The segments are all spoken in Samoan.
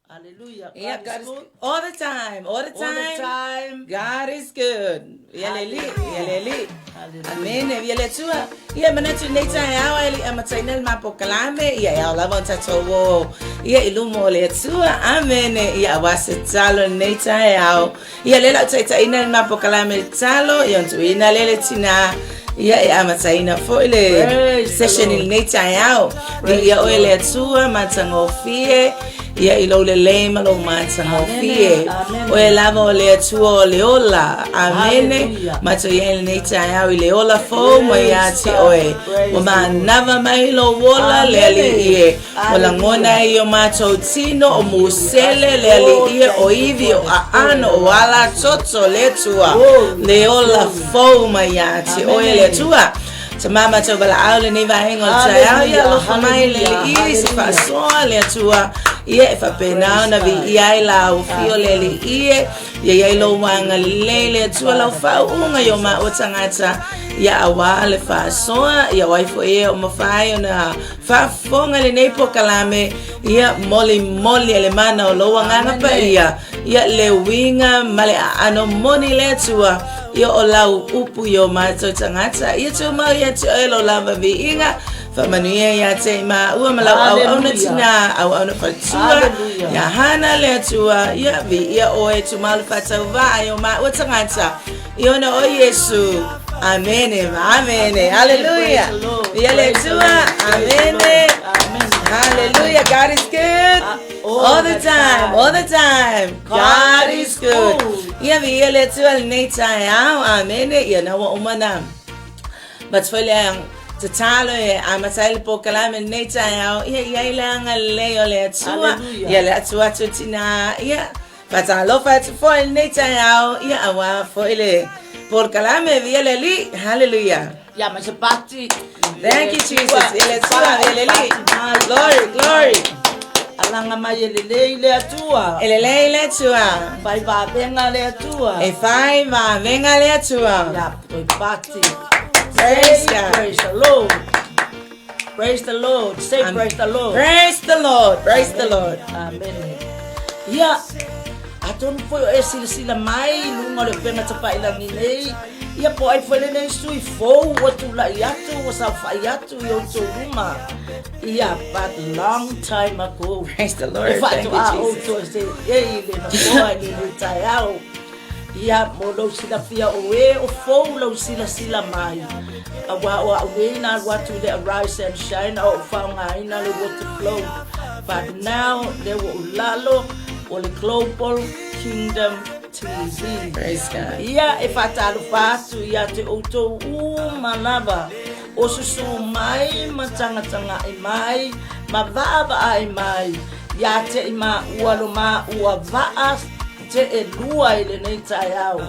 Hallelujah. Yeah, God is good. All the time. All the time. All the time. God is good. Ia le li, ia le li. Hallelujah. Amene, ia le Atua. Ia manatu nei taeao e li amataina le mapokalaame, ia e ao lava ona tatou o ia i luma o le Atua. Amene, ia aua se talo nei taeao. Ia le lau taitaiina le mapokalaame le talo, ia ona tuuina lea le tina ia e amataina foi le Praise the session i Lord. lenei taeao. Praise Ia the oe Lord. le Atua matagofie, ia i lou lelei ma lou matagofie. Amene, amene. Oe lava o le Atua o le ola. Amene. Hallelujah. Matou i ai lenei taeao i le ola fou mai ia Praise te God. oe. Praise Ua the Lord. manava mai lou ola le Amene. Alii e. Ua lagona Hallelujah. ai i o matou tino o musele le Oh, Alii e, o thank you ivi for o the aano Spirit o of ala God. toto le Atua. Glory, Le ola glory. fou mai ia te oe le Amene. Atua. Tamā matou valaau lenei vaega o le taeao, ia alofa mai le Alii i se faasoa le Atua, ia e faapena ona viia ai lau afio le Alii e, ia i ai lou agalelei le Atua lau faauuga i o maua tagata, ia auā le faasoa, ia o ai foi e o mafai ona faafofoga i lenei polokalame, ia molimoli e le mana o lou Agaga Paia, ia le uiga ma le aano moni le Atua, ia o lau upu i o matou tagata, ia tumau ia te oe lou lava viiga, faamanuia ia te i maua ma lau auauna tinā, auauna faletua, ia Hana le Atua, ia viia oe tumau le faatauvaa i o maua tagata, i ona o Iesu. Amene, amene, hallelujah. Ia le Atua, amene. Hallelujah, God is good. All the time, all the time. God is good. Ia viia le Atua lenei taeao, amene. Ia na ua uma na. But foi le tatalo e amata ai le polokalame lenei taeao, ia i ai le agalelei o le Atua. Ia le atu atu tina, ia Faatalofa atu foi i lenei taeao, ia auā foi le polokalame viia le Alii. Hallelujah. Ia ma se pati. Thank you Jesus. Ia le Atua, viia le Alii. Glory, glory. Alaga mai e lelei le Atua. E lelei le Atua. Fai vavenga le Atua. E fai vavenga le Atua. Ia toi pati. Praise God. Praise the Lord. Praise the Lord. Say Amen. praise the Lord. Praise the Lord. Praise the Lord. Amen. Ia, atonu foi o e silasila mai i luga o le upega tafailagi nei, ia po o ai foi lenei sui fou ua tulai atu, ua saofai atu i outou luma. Ia, but long time ago. Praise the Lord. E Thank you, faatoa Jesus. outou e se ei i le nofoa i lenei taeao. Ia, mo lou silafia o e o fou lou silasila mai, auā o a'u nei na alu atu i le Arise and Shine a ou faaaogaina le water flow, but now lea ua ou lalo o le Global Kingdom TV. Praise God. Ia, e faatalofa atu ia te outou uma lava o susū mai ma tagatagaʻi mai ma vaavaai mai ia te i maua lo maua vaa Teelua i lenei taeao.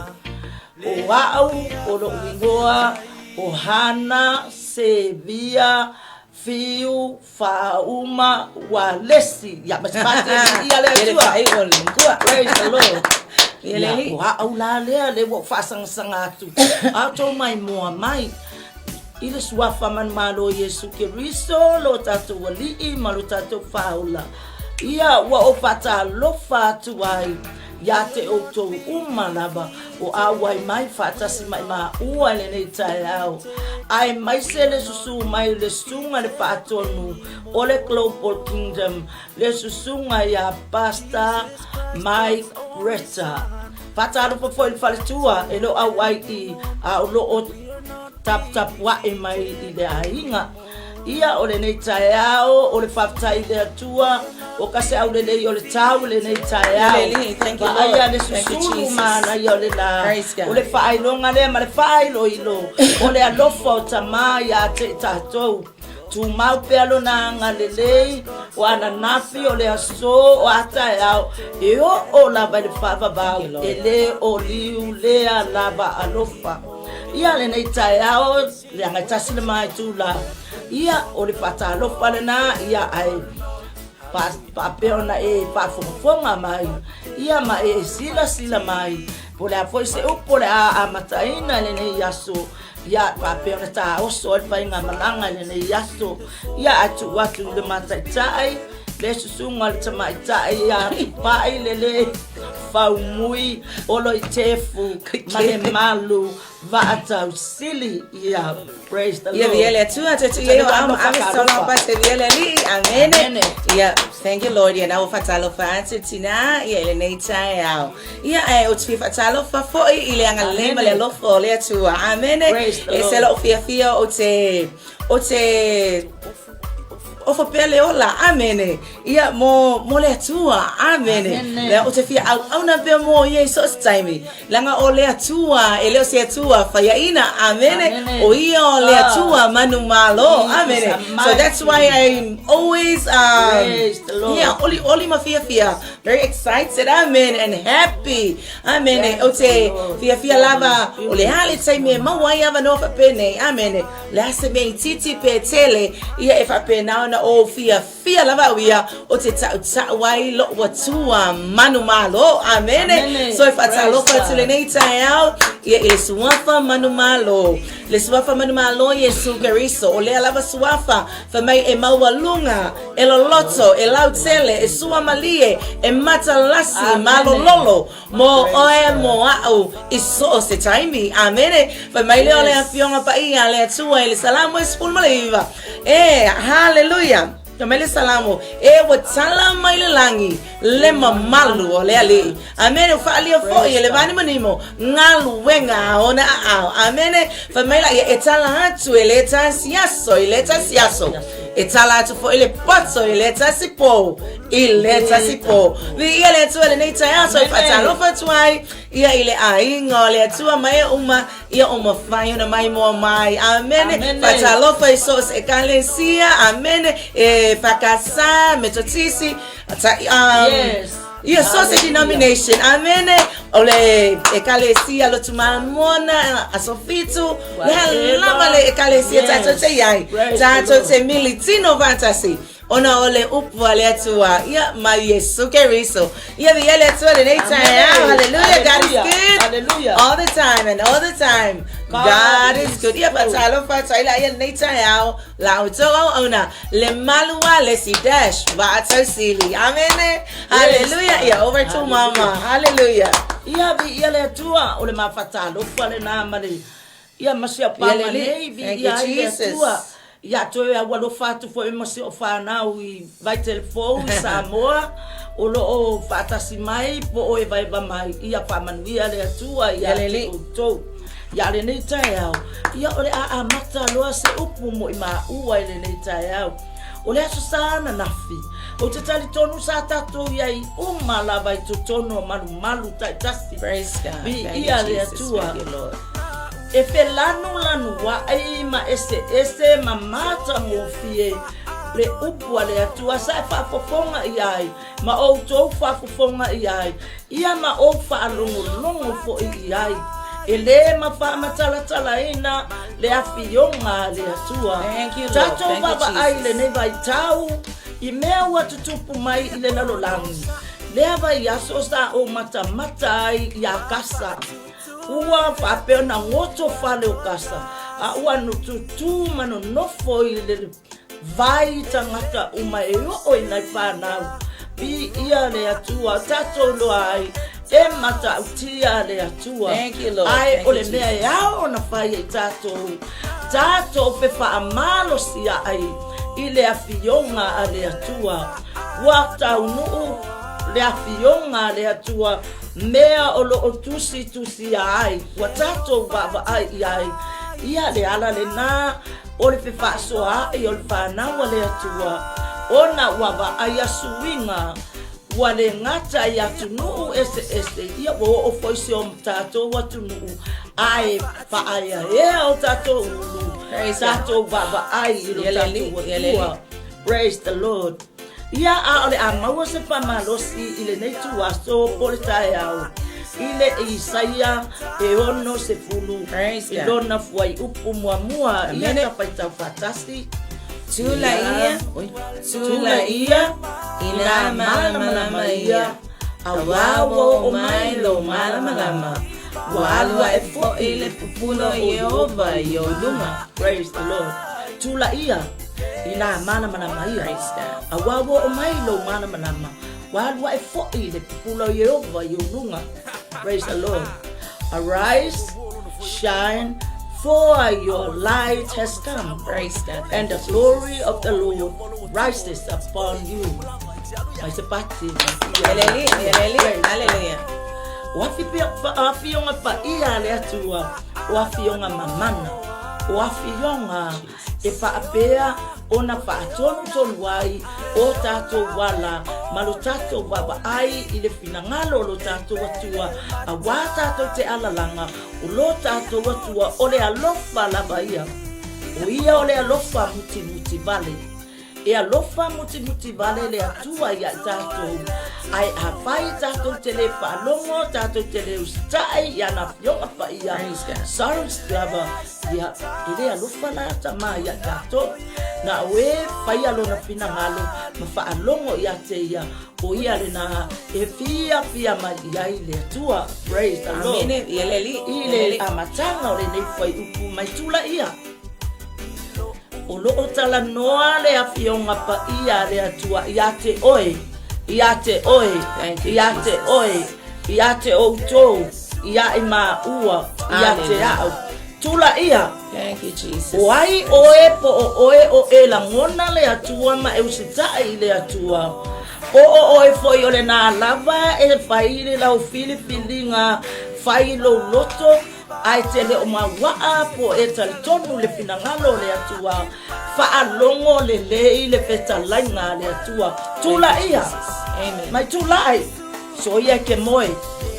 O a'u o lo'u igoa o Hana Sevia Fiu Faauma Ualesi. Ia ma se pati e viia le Atua. Praise the Lord. Ia, o a'u la lea le ua ou faasagasagaatu a o tou maimoa mai i le suafa manumalo o Iesu Keriso lo tatou Alii ma lo tatou Faaola. Ia ua ou faatalofa atu ai iā te outou uma lava o auai mai faatasi mai maua i lenei taeao, aemaise le susū mai le susuga le faatonu o le Global Kingdom, le susuga iā Pastor Mike Retta. Faatalofa foi i le faletua e le o auai i a o lo o taputapuaʻi mai i le aiga. Ia o lenei taeao o le faafetai i le Atua o ka se aulelei o le tau i lenei taeao. Vaaia le susulu manaia o le lā, o le faailoga lea ma le faailoilo o le alofa o Tamā ia te i tatou. Tumau pea lona agalelei o ananafi o le aso o a taeao e oo lava i le faavavau e le o liu lea lava alofa. Ia lenei taeao Leaga e tasi le ma itula, ia, o le faatalofa lena, ia, ae faapea ona e faafogafoga mai, ia, ma e silasila mai, po o le a foi se upu o le a amataina i lenei aso, ia, faapea ona taoso ai le faigamalaga i lenei aso, ia, ae tuu atu i le mataitai, le susuga i le tamaitai ia Tupai Lelei Faumui Oloitefu ma le malu Vaatausili ia praise the Ia Lord. viia le Atua te tu ia o au ave solo pa te viia le Alii. Amene. Amene. Ia thank you Lord. Ia na ua faatalofa atu tina ia i lenei taeao. Ia ae ou te fia faatalofa foi i le agalelei ma le alofa o le Atua. Amene. Praise the E se Lord. lou fiafia ou te ou te Ofo pea le ola, amene. Ia, mo, mo le Atua, amene. Lea ou te fia auauna pea mo ia i so o se taimi. Leaga o le Atua, e le o se Atua faiaina, amene. O ia o le Atua manumalo, amene. So that's why I'm always, yeah, olioli ma fiafia, very excited, amen, and happy, amene. Ou te fiafia lava, o le a le taimi e maua ai avanoa faapenei, amene. Le a se mea itiiti pe tele, ia e faapena ona ou fiafia lava au ia ou te taʻutaʻu ai loʻu Atua manumalo. Amene. So e faatalofa atu lenei taeao ia i le suafa manumalo. Le suafa manumalo Iesu Keriso, o lea lava suafa fai mai e maualuga, e loloto, e lautele, e suamalie, e matalasi, malololo, Mo oe, mo a'u, i so o se taimi. Amene. Fai mai lea o le Afioga Paia a le Atua i le Salamo e 19. E, haleluia. Fai mai le Salamo, e ua tala mai le lagi, le mamalu o le Alii. Amene. Ua faaalia foi e le vanimonimo galuega a ona aao. Amene. Fai mai laia, e tala atu e le tasi aso i le tasi aso. E tala atu foi le poto i le tasi pou i le tasi pou. Viia le Atua i lenei taeao, so e faatalofa atu ai ia i le aiga o le Atua ma e uma ia o mafai ona maimoa mai. Amene. Faatalofa i so o se ekalesia. Amene. E whakasa, Metotisi, ta, yes. Ia so se denomination. Amene. O le ekalesia lotu mamona, aso fitu, le halama le ekalesia tātou te iai. Tātou te militino whātasi. Ona o le upu a le Atua, ia, ma Iesu Keriso. Ia viia le Atua lenei taeao. Hallelujah. God is good. Hallelujah. All the time and all the time. God is good. Ia faatalofa atu ai laia lenei taeao. La outou auauna, le malu a le si dash Vaatausili. Amene. Hallelujah. Ia over to mama. Hallelujah. Ia viia le Atua, o le mafatalofa lena ma le Ia ma si au pāma nei, viia ai le Atua. Ia toe au alofa atu foi ma si ou whānau i Vaitelefou i Samoa, o lo o whaatasi mai, po o evaeva mai, ia whaamanuia le Atua ia te outou. Ia lenei taeao, ia o le a amata loa se upu mo i maua i lenei taeao. O le aso sa ananafi, ou te talitonu sa tatou i ai uma lava i totonu o malumalu taitasi. Praise God. Viia le Atua. E felanulanuaʻi ma eseese ma matagofie le upu a le Atua sa e faafofoga i ai, ma outou faafofoga i ai, ia ma ou faalogologo foi i ai. E lē mafaamatalatalaina le afioga a le Atua. Thank you, Lord. Tatou Thank you, vaavaai Jesus. lenei vaitau i mea ua tutupu mai i le lalolagi. Lea vaiaso sa ou matamata ai iā Kasa. Ua faapea ona goto fale o Kasa, a ua nututū ma nonofo i le vai tagata uma e oo i nai whanau. Viia le Atua, tatou loa ai, e matautia le Atua. Thank you, Lord. Ae Thank o you, le mea e ao ona fai e tatou, tatou fefaamalosia ai i le afioga a le Atua. Ua taunuu le afioga a le Atua mea o lo o tusitusia ai, ua tatou vaavaai i ai, ia le ala lenā o le fefaasoaai o le fanau a le Atua, ona ua vaai a suiga, ua le gata i atunuu eseese, ia ua oo foi si o tatou atunuu, ae faaeaea o tatou ulu, tatou vaavaai i lo tatou Atua. Praise the Lord. Ia, a o le a maua se faamalosi i lenei ituaso po o le taeao, i le Isaia e 60 i lona fuaiupu muamua, ia tafaitau faatasi. Tula ia, tula ia, inā malamalama ia, auā ua oo mai lou malamalama, ua alu aʻe foi le pupula o Iēhova i ou luma. Praise the Lord. Tula ia, Inā malamalama ia, auā ua oo mai lou malamalama, ua alu aʻe foi le pupula o Iēhova i ou luga. Praise the Lord. Arise, shine, for your light has come, Praise God. and the glory of the Lord rises upon you. Mai se pati. Hallelujah. Hallelujah. O afioga paia a le Atua, o afioga mamana. O afioga e faapea ona faatonutonu ai o tatou ala ma lo tatou vaavaai i le finagalo o lo tatou Atua, auā tatou te alalaga o lo tatou Atua o le alofa lava ia. O ia o le alofa mutimuti vale. E alofa mutimuti vale le Atua ia i tatou, ae afai tatou te le faalogo, tatou te le usitai i ana afioga paia, sorry lava, ia, e le alofa la Tama ia i tatou. Na o e faia lona finagalo ma faalogo ia te ia, o ia lena e fiafia mai i ai le Atua. Praise the Lord. Amene, ia le Alii. I le amataga o lenei fuaiupu mai tulaia. O lo o talanoa le Afioga Paia a le Atua ia te oe, ia te oe, ia te oe, ia te outou, ia i maua, ia te au. Tulaia! Thank you, Jesus. O ai oe po o oe o e lagona le Atua ma e usitai i le Atua? Po o oe foi o lenā lava e fai i le lau filifiliga, fai i lou loto, Ae te le o mauaa po e talitonu le finagalo o le Atua, faalogo lelei le fetalaiga a le Atua. Tulaia! Mai tulai! Soia e ke moe,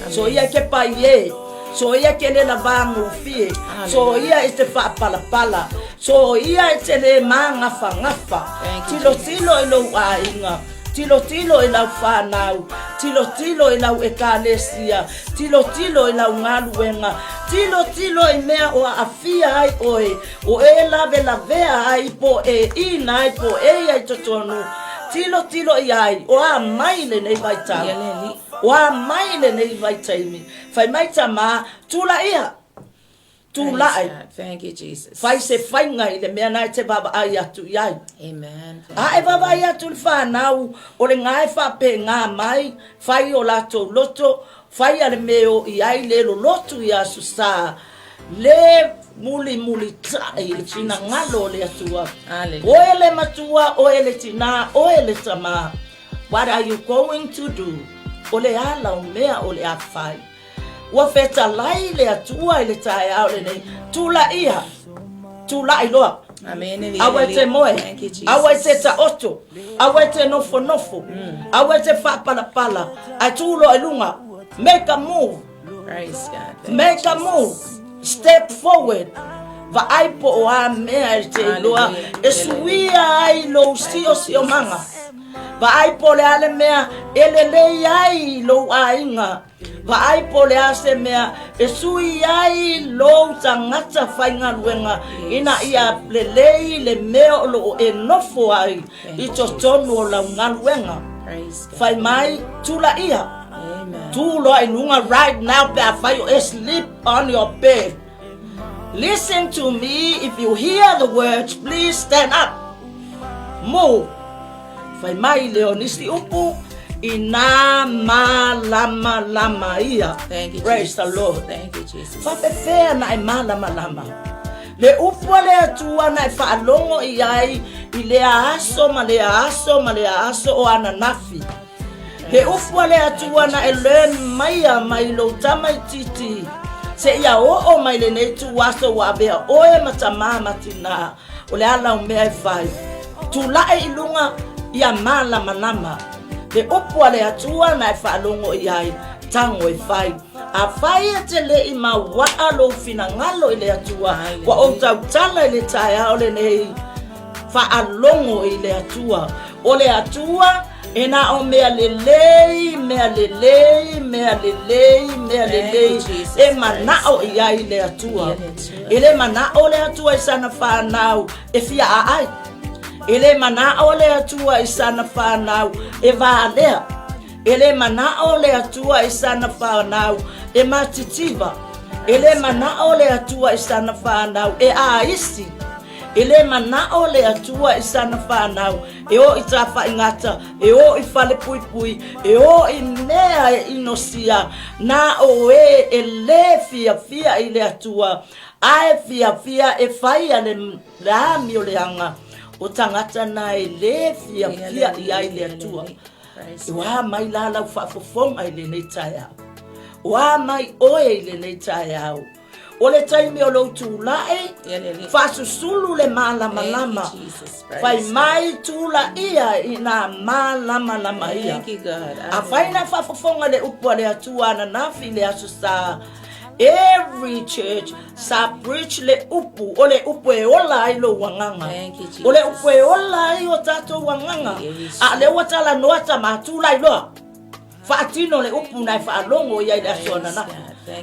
soia e ke paie, soia ke le lavagofie, soia e te faapalapala, soia e te le magafagafa. Tilotilo i lou aiga, Tilotilo i lau whanau, tilotilo i lau ekalesia, tilotilo i lau galuega, tilotilo i mea o aafia ai oe, o e lavelavea ai po e ina ai po e ia i totonu, tilotilo i ai, o a mai lenei vaitau, o a mai lenei vaitaimi, fai mai Tamā, tulaia. Tula'i. Thank you, Jesus. Fai se faiga i le mea na e te vaavaai atu i ai. Amen. A e vaavaai atu i le whanau, o le ngā e whapengā mai, fai o latou loto, fai a le mea o i ai le lolotu i Aso Sa, le mulimuli ta'i i le finagalo o le Atua. Oe le matua, oe le tinā, oe le tamā. What are you going to do? O le a lau mea o le a fai? Ua fetalai le Atua i le taeao lenei, tulaia, tula'i loa. Amene. Aua e te moe, aua e te taoto, aua e te nofonofo, aua e te faapalapala, ae tu loa i luga. Make a move. Praise God. Make a move. Step forward. Vaai po o a mea e te iloa e suia ai lou siosiomaga. Vaai po o le a le mea e lelei ai lou aiga. Vaai po o le a se mea e sui ai lou tagata faigaluega ina ia lelei le mea o lo o e nofo ai i totonu o lau galuega. Fai mai, tulaia. Tu loa i luga right now pe afai o e sleep on your bed. Listen to me, if you hear the words, please stand up. Move. Fai mai le o nisi upu, inā mālamalama ia. Thank you, Praise Jesus. the Lord. Thank you, Jesus. Faapefea na e mālamalama. Le upu a le Atua na e faalogo i ai i lea aso ma lea aso ma lea aso o ananafi. Le upu a le Atua na e learn maia mai lou tamaitiiti seia oo mai lenei ituaso ua avea oe ma tamā ma tinā, o le a lau mea e fai? Tula'i i luga ia mālamalama. Le upu a le Atua na e faalogo i ai, tago e fai. Afai e te le i mauaa lou finagalo i le Atua, ua ou tautala i le taeao lenei, Faalogo i le Atua. O le Atua e na o mea lelei, mea lelei, mea lelei, mea lelei e manao i ai le Atua. E le manao le Atua i sana whanau e fia aai. E le manao le Atua i sana whanau e valea. E le manao le Atua i sana whanau e matitiva. E le manao le Atua i sana whanau e aisi. E le manao le Atua i sana whanau e o i Tāwhaingata, e o i Whalepuipui, e o i mea e inosia, na o e e le fiafia i le Atua, ae fiafia e whaia le amioleaga o tagata na e le fiafia i ai le Atua. Ua a mai la lau faafofoga i lenei taeao? Ua a mai oe i lenei taeao? O le taimi o lou tula'i, faasusulu le malamalama. Fai mai tulaia i nā malamalama ia. Afai na faafofoga le upu a le Atua ananafi i le Aso Sa, every church sa preach le upu, o le upu e ola ai lou agaga. O le upu e ola ai o tatou agaga. A o lea ua talanoa tama, tulai loa. Faatino le upu na e faalogo i ai i le aso ananafi.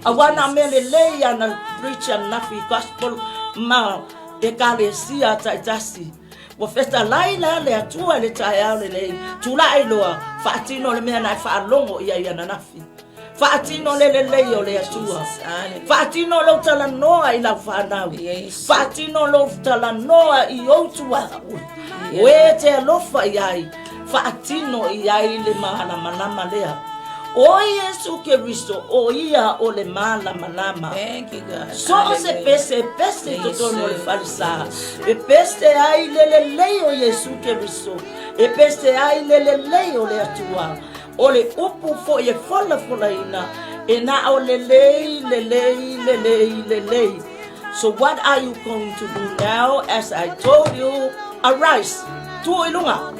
Aua na mea lelei ana preach ananafi gospel ma ekalesia taitasi. Ua fetalai la le Atua i le taeao lenei, tulai loa, faatino le mea na e faalogo i ai ananafi. Faatino le lelei o le Atua. Faatino lou talanoa i lau fanau. Faatino lou talanoa i ou tuaoi. O e te alofa i ai, faatino i ai le malamalama lea. O Iesu Keriso, o ia o le malamalama. So o se pese e pese i totonu o le falesa, e pese ai le lelei o Iesu Keriso, e pese ai le lelei o le Atua. O le upu foi e folafolaina, e na o lelei, lelei, lelei, lelei. So what are you going to do now? As I told you, arise, tu i luga,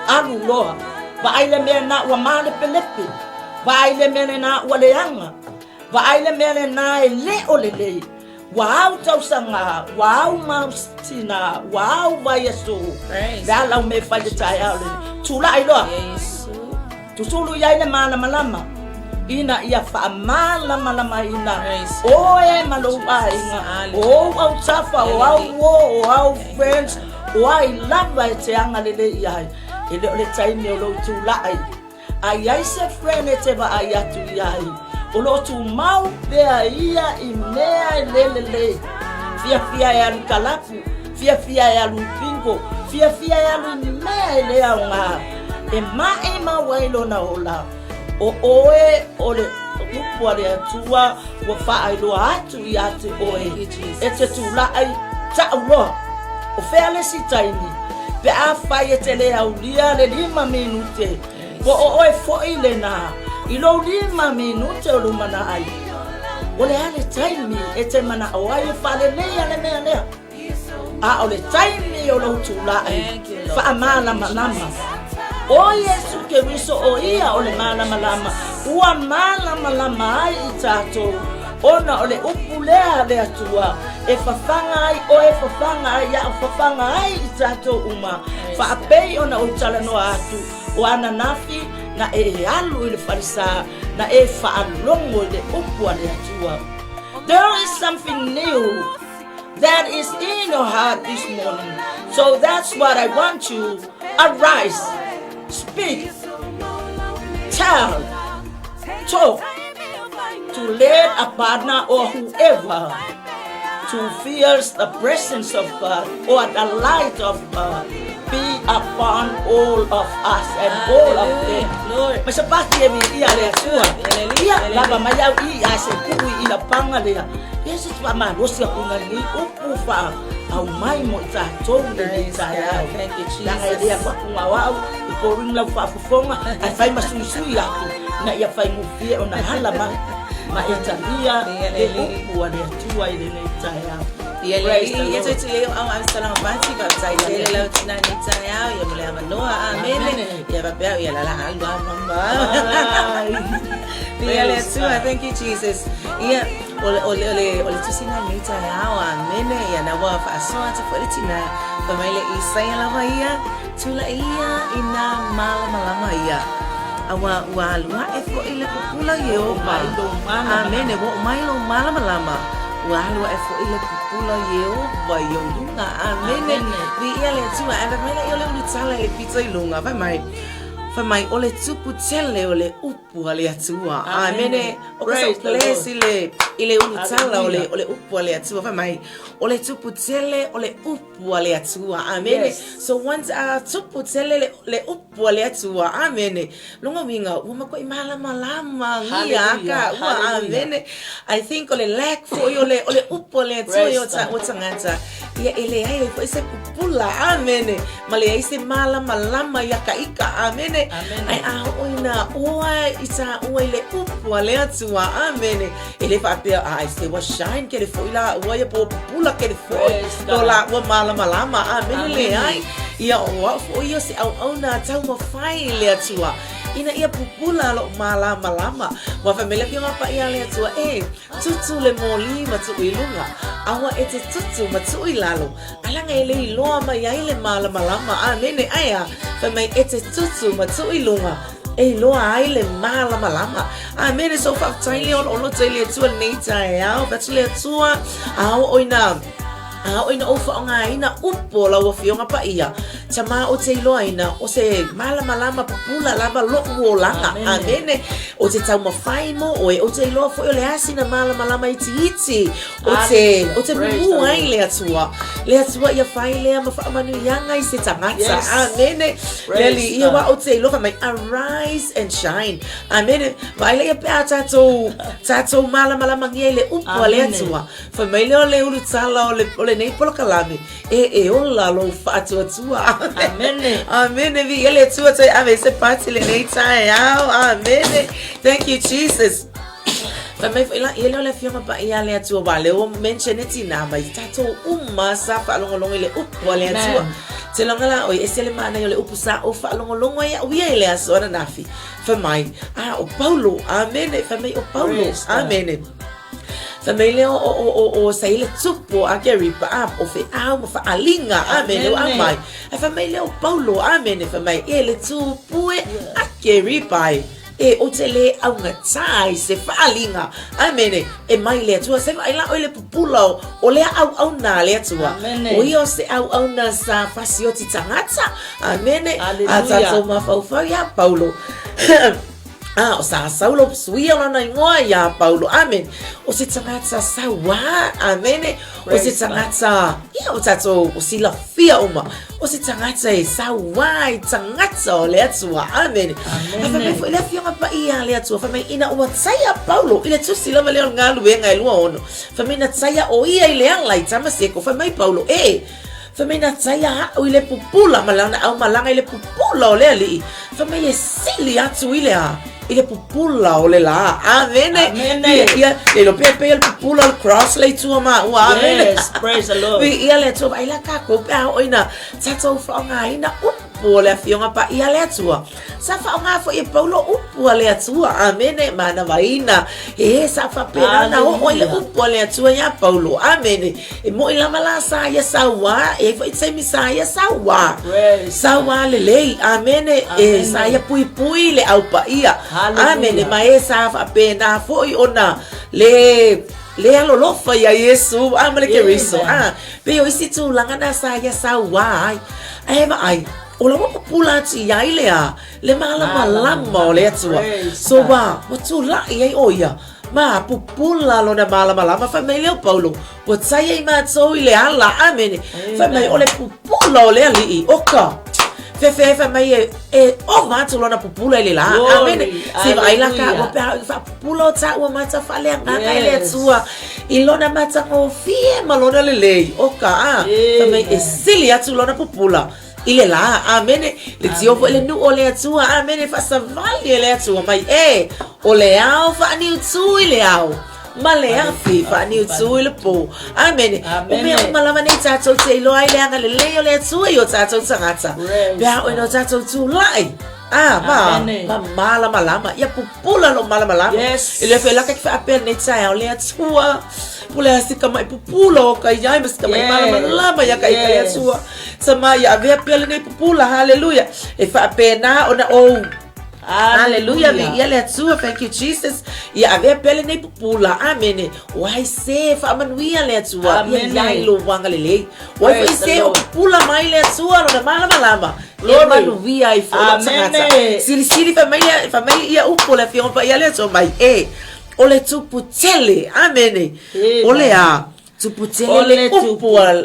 alu loa. Vaai le mea na ua malepelepe, vaai le mea lena ua leaga, vaai le mea lena e le o lelei. Ua au tausaga, ua au masina, ua au vaiaso. Le a lau mea e fai i le taeao lenei? Tulai loa. Tutulu i ai le malamalama ina ia faamalamalamaina oe ma lou aiga, o ou autafa, o au uo, o au friends, o ai lava e te agalelei i ai. E le o le taimi o lou tulai. A i ai se friend e te vaai atu i ai, o lo o tumau pea ia i mea e le lelei. Fiafia e alu i kalapu, fiafia e alu i bingo, fiafia e alu i mea e le aoga, e maʻimau ai lona ola. O ʻoe o le upu a le Atua ua faailoa atu ia te ʻoe, e te tulaʻi, taʻu loa. O fea le isi taimi, pe afai e te le aulia le lima minute, po o ʻoe foʻi lena i lou lima minute o lumanai, o le a le taimi e te manaʻo ai e faaleleia le mea lea? A o le taimi o lou tulaʻi faamalamalama, ʻo Iesu Keriso ʻo ia o le malamalama, ua malamalama ai i tatou, ona o le upu lea a le Atua, e fafaga ai ʻoe, fafaga ai aʻu, fafaga ai i tatou uma, faapei ona ou talanoa atu, o ananafi na e alu i le falesa, na e faalogo i le upu a le Atua. There is something new that is in your heart this morning. So that's what I want you. Arise, speak, tell, talk to let a partner or whoever to feel the presence of God or the light of God be upon all of us and all of them. Ma se pati e mi ia le Atua. Ia lava mai au i a se kuʻu i la panga lea. Ia se fa malosi aku na ni upu fa au mai mo i tatou lenei taeao. Leaga e le alu aku ngā au i boring lau faafofoga ae fai ma suisui aku ina ia faigofie ona hala mai ma e talia le upu a le Atua i lenei taeao. Ia le Praise the Lord. Ia au au salama pati pa tai tele lau tina ni taeao ia mo le avanoa. Amene. Ia faapea ia la la alu a mama. Ia le Atua. Thank you Jesus. Ia o le o le o le o le tusiga i lenei taeao. Amene. Ia na ua faasoa atu foi le tina fai mai le Isaia lava ia tulai ia i nā malamalama ia. A ua ua alu aʻe foi le pupula o Ieova. Amene. Ua oo mai lou malamalama. Ua alu aʻe foi le pupula o Ieova i ou luga. Amene. Viia le Atua. Ae fai mai laia o le ulutala i le pito i luga. Fai mai, fai mai, o le tupu tele o le upu a le Atua. Amene. O ka sau place i le, i le ulutala o le, o le upu a le Atua. Fai mai, o le tupu tele o le upu a le Atua. Amene. Yes. So once a tupu tele le, le upu a le Atua. Amene. Lona uiga, ua matuai malamalama gia ka ua amene. I think o le lack foi o le, o le upu a le Atua i o taua tagata, ia e leai ai foi se pupula, amene, ma leai se malamalama ia ka ika, amene. Amene. Ae a oo ina oa i tāua i le upu a le Atua. Amene. E le faapea, ai se ua shine kele foʻi lāua ia po ua pupula kele foʻi lo lāua malamalama. Amene leai. Ia o au foʻi ia o se ʻauʻauna a taumafai i le Atua ina ia pupula loʻu malamalama. Ua fai mai le Afioga Paia a le Atua, e tutu le mōlī ma tuu i luga, aua e te tutu ma tuu i lalo, alaga e le iloa mai ai le malamalama. Amene. Ae a? Fai mai e te tutu ma tuu i luga, e iloa ai le malamalama. Amene. So faafetai le oloolo i le Atua lenei taeao. Fai atu le Atua, a oo ina a oo ina ou faaaogaina upu o lau Afioga Paia, tamā ou te iloaina o se malamalama pupula lava loʻu olaga. Amene. O te taumafai mo oe, ou te iloa foi o le a sina malamalama itiiti o te, o te mumu ai le Atua. Le Atua ia fai lea ma faamanuiaga i se tagata. Yes. Amene. Le Praise Alii, ia God. aua ou te iloa fai mai, arise and shine. Amene. Vaai laia pe a tatou, tatou malamalamagia i le upu a le Amene. Atua. Fai mai lea o le ulutala o le, o lenei polokalame, e, e ola lou faatuatua. Amene. Amene. Viia le Atua toe ave i se pati lenei taeao. Amene. Thank you, Jesus. Fai mai foi la ia lea o le Afioga Paia a le Atua, aua lea ua mention e tinā mai, tatou uma sa faalogologo i le upu a le Atua. Te loga la oi, ese le manaia o le upu sa ou faalogologo ai au ia i le aso ananafi. Fai mai, a o Paulo, amene, fai mai o Paulo, amene. Fai mai lea o, o, o, o sa i le tupu o Ageripa, a o feau ma faaliga, amene, ua aumai. Ae fai mai lea o Paulo, amene, fai mai, e le tupu e Ageripa e. E ou te lē augatā i se faaliga. Amene. E mai le Atua. Se vaai la oe le pupula o, o lea auauna a le Atua. Amene. O ia o se auauna sa fasioti tagata. Amene. A Hallelujah. tatou mafaufau iā Paulo. A, o sa Saulo suia lona igoa iā Paulo. Amene. O se tagata sauā. Amene. O se Praise God. tagata, ia o tatou o silafia uma. O se tagata e sauā i tagata o le Atua. Amene. Amene. A fai mai foi le Afioga Paia a le Atua, fai mai ina ua taia Paulo i le tusi lava lea o le Galuega e 26. Fai mai na taia o ia i le ala i Tamaseko. Fai mai Paulo, e, fai mai na taia a'u i le pupula ma lana aumalaga i le pupula o le Alii. Fai mai e sili atu i le a? I le pupula o le lā. Amene. Amene. Ia, ia, le iloa pea pei o le pupula o le cross le i tua maua. Amene. Yes, praise the Lord. Viia le Atua. Vaai la kākou pe a oo ina tatou faaaogaina upu o le Afioga Paia a le Atua. Sa faaaoga foi e Paulo upu a le Atua. Amene. Manavaina. E sa faapena ona oo ai le upu a le Atua iā Paulo. Amene. E moʻi lava la sa ia sauā, e i ai foi taimi sa ia sauā. Sauā lelei. Amene. E sa ia puipui le Au Paia. Amene. Ma e sa faapena foi ona le le alolofa iā Iesu a ma le Keriso. A, pei o isi tulaga na sa ia sauā ai. Ae vaai, o la ua pupula atu i ai le a, le malamalama o le Atua. So ua, ua tulaʻi ai ʻo ia Ma pupula lona malamalama, fai mai lea o Paulo, ua taia i matou i le ala, amene. Fai mai, o le pupula o le Alii, o ka fefe fai mai e, e ova atu lona pupula i le lā, amene. Se vaai la ka ua pea i faapupula o tāua mata faaleagaga e le Atua i lona matagofie ma lona lelei, o ka, a, fai mai e sili atu lona pupula. I le lā, amene, le tio foi le nuu o le Atua, amene, faasavali e le Atua mai, e, o le ao faaniutū i le ao, ma le afi faaniutū i le pō. Amene. O mea uma lava nei tatou te iloa ai le agalelei o le Atua i o tatou tagata. Pe a oo ina o tatou tulai, a, ma, ma malamalama, ia pupula lou malamalama. Yes. E le foi la ka ki faapea lenei taeao, le Atua, po o le a si kamaʻi pupula o ka iai ma si kamaʻi malamalama ia ka i ka le Atua. Sama ia avea pea lenei pupula, haleluia. E faapena ona ou Haleluia, viia le Atua, thank you Jesus. Ia avea pea lenei pupula, amene. O ai se faamanuia le Atua, ia iai lou agalelei. O ai foi se o pupula mai le Atua, lona malamalama. E manuia ai foi lou tagata. Silisili fai mai, fai mai ia upu o le Afioga Paia le Atua mai, e, o le tupu tele, amene. O le a? Tupu tele le upu a le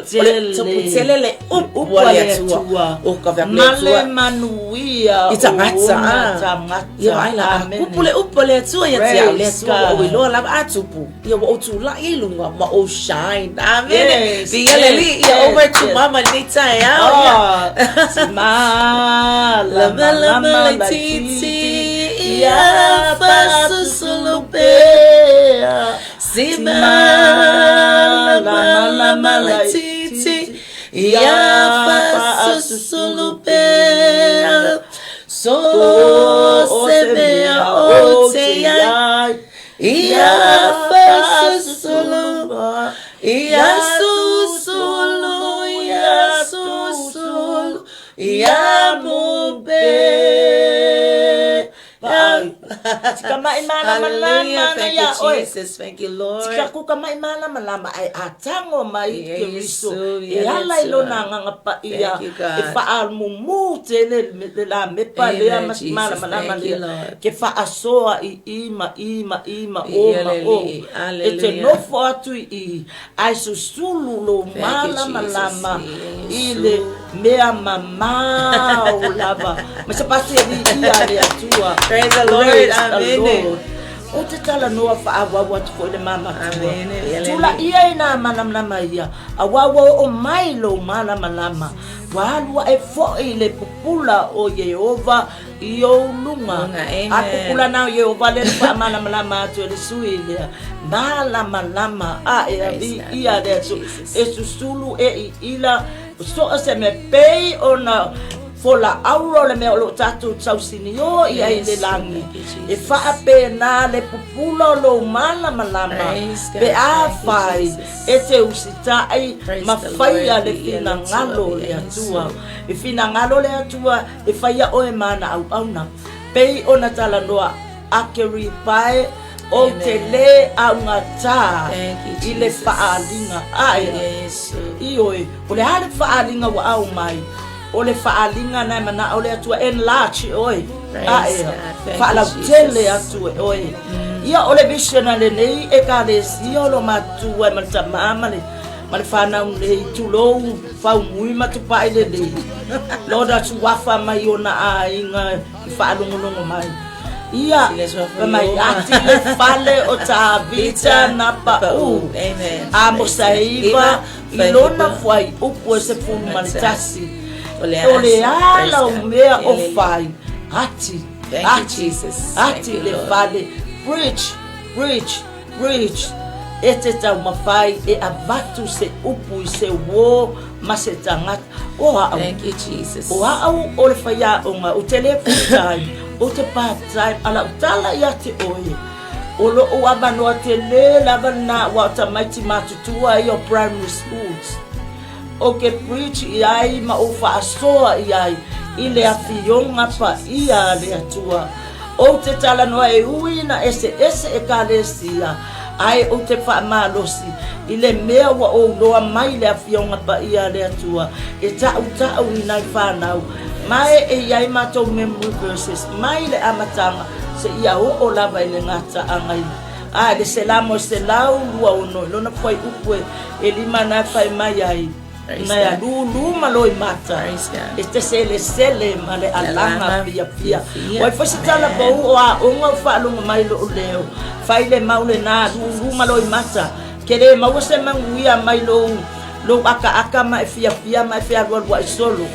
tupu tele le upu a le Atua. O ka vea le Atua. Ma le manuia i tagata. Tagata. Ia ai la tupu le upu a le Atua ia te au le Atua ua ou iloa lava a tupu. Ia ua ou tulai i luga ma ou shine. Amene. Viia le Alii. Ia over to mama i lenei taeao. Si malama lama laitiiti ia faasusulu pea. Si malamalama laitiiti ia faasusulu pea. So o se mea ou te i ai ia faasusulu, ia susulu, ia susulu, ia mupe. Tika mai malamalama ana ia oe. Jesus, thank you, Lord. Tika kuka mai malamalama ai a tango mai Keriso e ala i lona agaga paia e faamumu tele le la mepa lea ma si malamalama lea ke faasoa i i ma i ma i ma o ma o e te nofo atu i i Ae susulu lou malamalama i le mea mamao lava. Ma se pasi e viia le Atua. Praise the Lord. Praise the Amene. Lord. Ou te talanoa faaauau atu foi i le ma matua. Amene. Ia le Tula Alii. ia i nā malamalama ia, auā ua oo mai lou malamalama. Ua alu aʻe foi le pupula o Ieova i ou luga. Luga, amen. A pupula na o Ieova lea na faamalamalama atu e le sui lea. Malamalama aʻe a viia le Atua. E susulu e iila so o se mea pei ona fola auro le mea o lo o tatou tausiniō i ai i le lagi. E faapena le pupula o lou malamalama pe afai e te usitai ma faia le finagalo o le Atua. E finagalo le Atua E faia oe ma ana auauna. Pei ona talanoa a Keripae, Ou te lē augatā i le faaaliga. Ae, ioe, o le a le faaaliga ua aumai? O le faaaliga na e manao le Atua, enlarge oe. Ae, faalautele atu e oe. Ia, o le vision a lenei Ekalesia o lo matua e ma le tama ma le Ma le fanau nei, tulou, faumui ma tupai lelei. Lona suafa mai ona aiga i faalogologo mai. Ia, fai mai, ati le fale o Tavita na pau. Amosa 9, i lona fuaiupu e 11. O le a lau mea o fai, ati, ati, ati le fale. Preach, preach. Preach, E te taumafai e avatu se upu i se uō ma se tagata. O au. Thank you, Jesus. O au o le faiaoga, ou te lē full time, ou te part time, a lau tala ia te oe, o loʻu avanoa telē lava lena aua o tamaiti matutua ia o primary schools. Ou ke preach i ai ma ou faasoa i ai i le afioga paia a le Atua. Ou te talanoa e ui ina eseese Ekalesia, ae ou te faamalosi i le mea ua ou loa mai le afioga paia a le Atua e taʻutaʻu i nai fanau mae e i ai matou memory verses mai le amataga seia oo lava i le gataaga i A i le selamo e 126 i lona fuaiupu e lima na e fai mai ai, Na e lūlū ma loimata, e te selesele ma le alaga fiafia. Ua ai foi se tala pau o aoga o faalogo mai loʻu leo, fai le mau lenā, lūlū ma loimata, ke lē maua se manuia mai lou lou akaaka ma e fiafia ma e fealualuaʻi solo.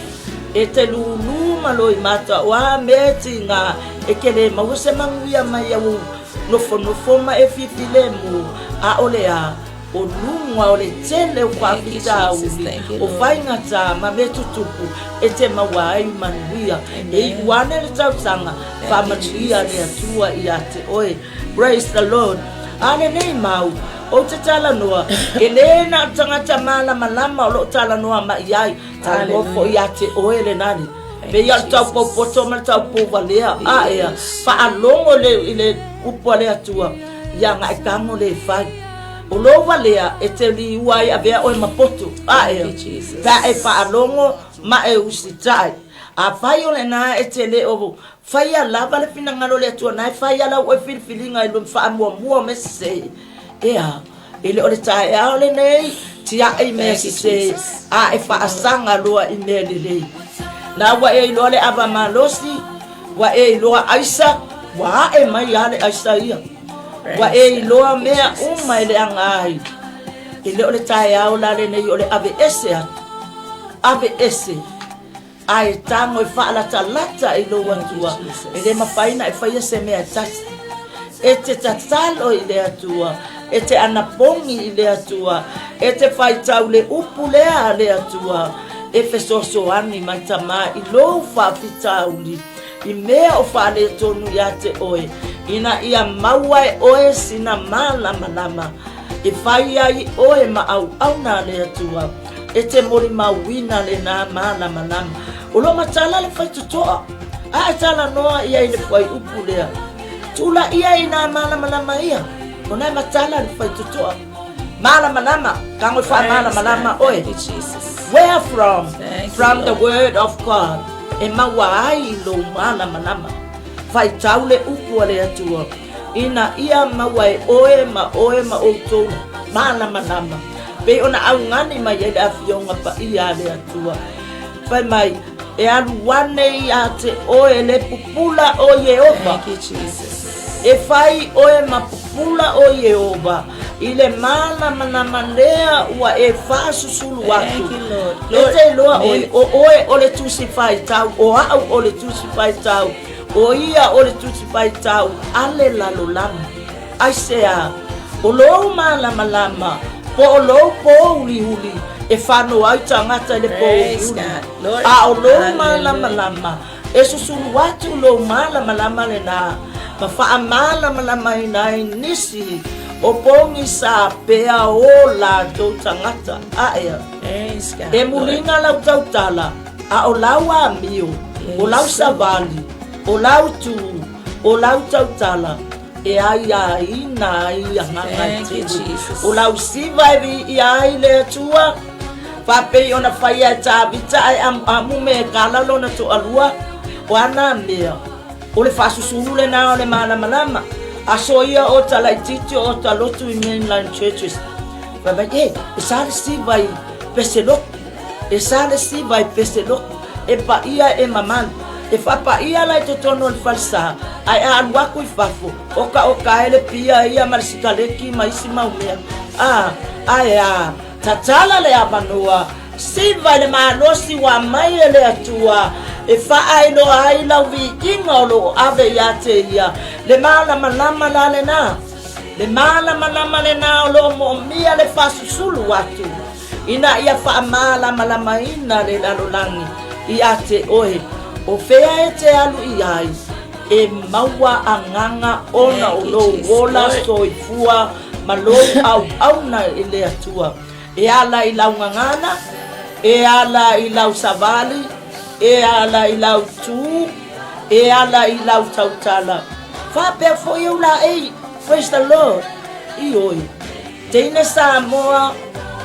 E te lūlū ma loimata, o a mea e tigā, e ke lē maua se manuia mai au Nofonofo ma e filemu, ʻaʻole a ʻo luga o le tele o faafitauli, o faigata ma mea tutupu e te maua ai manuia. E iʻu ane le tausaga, faamanuia le Atua iā te oe. Praise the Lord. A lenei mau, ou te talanoa, e lē na o tagata malamalama o lo o talanoa mai ai, talanoa foi iā te oe lena le. Pei o le tau poupoto ma le tau pouvalea, a ea, faalogo le, i le upu a le Atua, ia agai tago le fai. O lou valea e te liua ai avea oe ma poto, a ea, pe a e faalogo ma e usitai. Afai o lena e te le o faia lava le finagalo o le Atua, na e fai a lau oe filifiliga i lona faamuamua o mea sese, ea. E le o le taeao lenei, tiai mea sese, a e faasaga loa i mea lelei. La ua e iloa le ava malosi, ua e iloa aisa, ua ae mai lava le aisa ia. Ua e iloa mea uma e leaga ai. E le o le taeao la lenei o le aveese atu, aveese. Ae tago e faalatalata i lou Atua, e le mafai ona e faia se mea e tasi. E te tatalo i le Atua, e te anapogi i le Atua, e te faitau le upu lea a le Atua, e fesoasoani mai Tama i lou faafitauli, i mea o faaletonu ia te oe, ina ia maua e oe sina malamalama. E fai ai oe ma auauna a le Atua, e te molimauina lenā malamalama. O lo matala le faitotoa, a e talanoa ia i le fuaiupu lea. Tulaia i nā malamalama ia, ona e matala le faitotoa. Malamalama, tago e faamalamalama oe. Where from? From the word of God. E maua ai i lou malamalama. Faitau le upu a le Atua. Ina ia maua e oe ma oe ma outou malamalama, pei ona augani mai ai le Afioga Paia a le Atua. Fai mai, E alu ane ia te oe le pupula o Ieova. Thank you, Jesus. E fai oe ma pupula o Ieova i le malamalama lea ua e faasusulu atu. Thank you, Lord. E te iloa oe, o oe o le Tusi Faitau, o au o le Tusi Faitau. O ia o le Tusi Faitau a le lalolagi. Aisea? O lou malamalama, po o lou pōulihuli e fano ai tagata i le pōulihuli, a o lou malamalama, e susulu atu lou malamalama lenā ma faamalamalamaina ai nisi o pogisa pea o latou tagata. Aea, e muliga lau tautala. A o lau amio, o lau savali, o lau tū, o lau tautala, e aiaina ai agaga e tele. O lau siva e viia ai le Atua, faapei ona faia e Tavita ae amuamu me e kala lona toalua, o ana mea, o le faasusulu lenā o le malamalama. Aso ia o talaititi o talotu i mainline churches. Fai mai, e, e sa le siva i Peseloku. E sa le siva i Peseloku, e paia e mamalu. E faapaia la i totonu o le falesa, ae a alu aku i fafo, okaoka ai le pia ia ma le sikaleki ma isi mau mea. A, ae a, tatala le avanoa, siva i le malosi ua aumai e le Atua, e faailoa ai lau viiga o lo o ave ia te ia, le malamalama la lenā. Le malamalama lenā o lo o moomia le faasusulu atu. Ina ia faamalamalamaina le lalolagi ia te oe, o fea e te alu i ai, e maua agaga ona o lou ola soifua ma lou auauna i le Atua. E ala i lau gagana, e ala i lau savali, e ala i lau tū, e ala i lau tautala. Faapea foi ou laei, praise the Lord, ioe. Teine Samoa,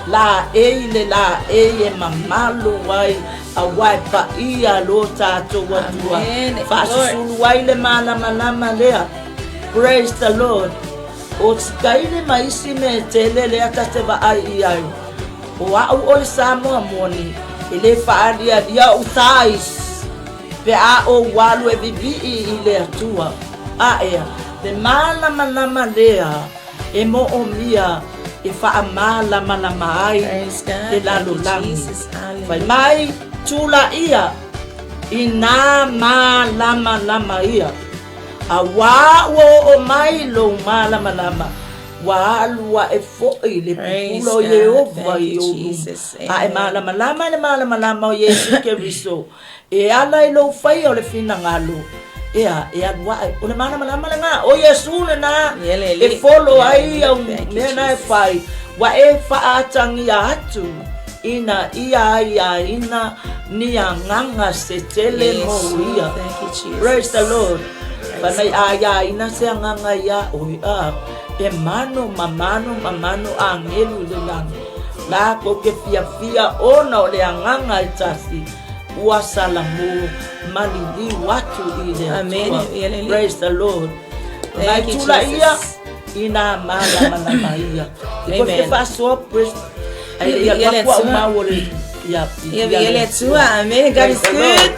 laei le laei e mamalu ai aua e paia lo tatou Atua. Faasusulu ai le malamalama lea. Praise the Lord. O sikaili ma isi mea e tele lea ta te vaai i ai. O au o le Samoa moni, e le faalialia ou thighs pe a ou alu e vivii i le Atua. Aea, le malamalama lea. E moomia e faamalamalama ai le lalolagi. Fai mai, Tulaia i nā malamalama ia, auā ua oo mai lou malamalama, ua alu aʻe foi le pupula o Ieova i ou luma, a e malamalama i le malamalama o Iesu Keriso. E ala i lou faia o le finagalo, ea, e alu aʻe. O le malamalama lenā, o Iesū lenā e folo ai au mea na e fai, ua e faaatagia atu ina ia aiaina ni agaga se tele mo ia. Praise the Lord. Fai mai a aiaina se agaga iā oe, a, e mano ma mano ma mano agelu i le lagi. Lākou ke fiafia ona o le agaga e tasi. Ua salamu ma liliu atu i le Atua. Praise the Lord. Mai tulaia. I nā mālamalama ia. E koe fia faasoa praise. Ai ia le Atua mau o le ia ia ia le Atua. Amen. God is good.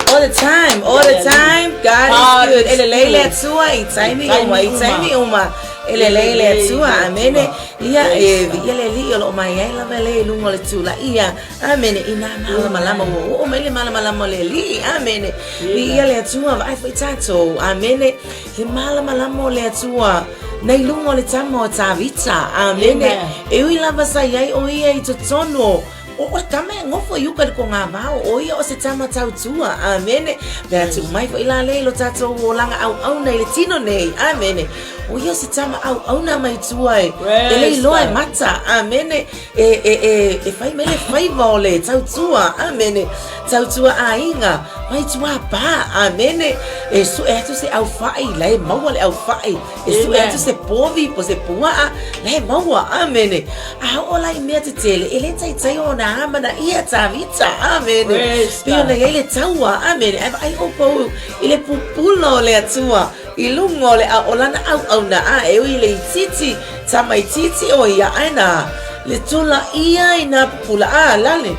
All the time, all the time. God is good. E lelei le Atua i taimi uma, i taimi uma. E lelei le Atua. Amen. Ia e ia le Alii o loo mai ai lava le i luga o le tula'i ia. Amene. I nā malamalama ua oo mai le malamalama o le Alii. Amene. Viia le Atua, vaai foi tatou. Amene. Le malamalama o le Atua nei luga o le tama o Tavita. Amene. E ui lava sa i ai o ia i totonu o o le tama e gofo i uka i le kogavao, o ia o se tama tautua. Amene. Pe a tuu mai foi la lea i lo tatou olaga auauna i le tino nei. Amene. O ia o se tama auauna mai tua e, e le iloa e mata. Amene. E, e, e, e fai mai le faiva o le tautua, amene, tautua aiga, mai tuapā, amene, e suʻe atu se ʻaufaʻi, la e maua le ʻaufaʻi, e suʻe atu se povi po se puaʻa, la e maua, amene. A oo la i mea tetele, e le taitai ona amanaia Tavita, amene, pei ona i ai le taua, amene, ae vaai ʻoukou i le pupula o le Atua, I luga o le o lana ʻauʻauna a e ui i le itiiti, tama itiiti ʻo ia, ae na le tulaʻia i nā pupula a lale.